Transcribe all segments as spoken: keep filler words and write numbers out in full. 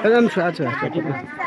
Acha, acha, acha.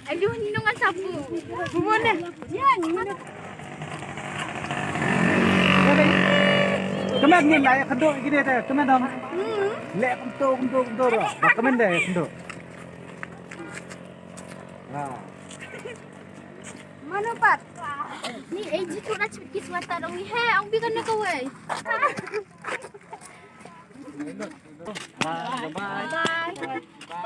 Aduh, nungan sapu. Bubun deh. Kemen ni lai kedok gini deh, kemen dong. Lek kumto kumto kumto ro. Kemen deh kumto. Mano pat? Ni eh jitu na chipit kis wata dong ni. He, ang bikan na kawai. Bye. Bye.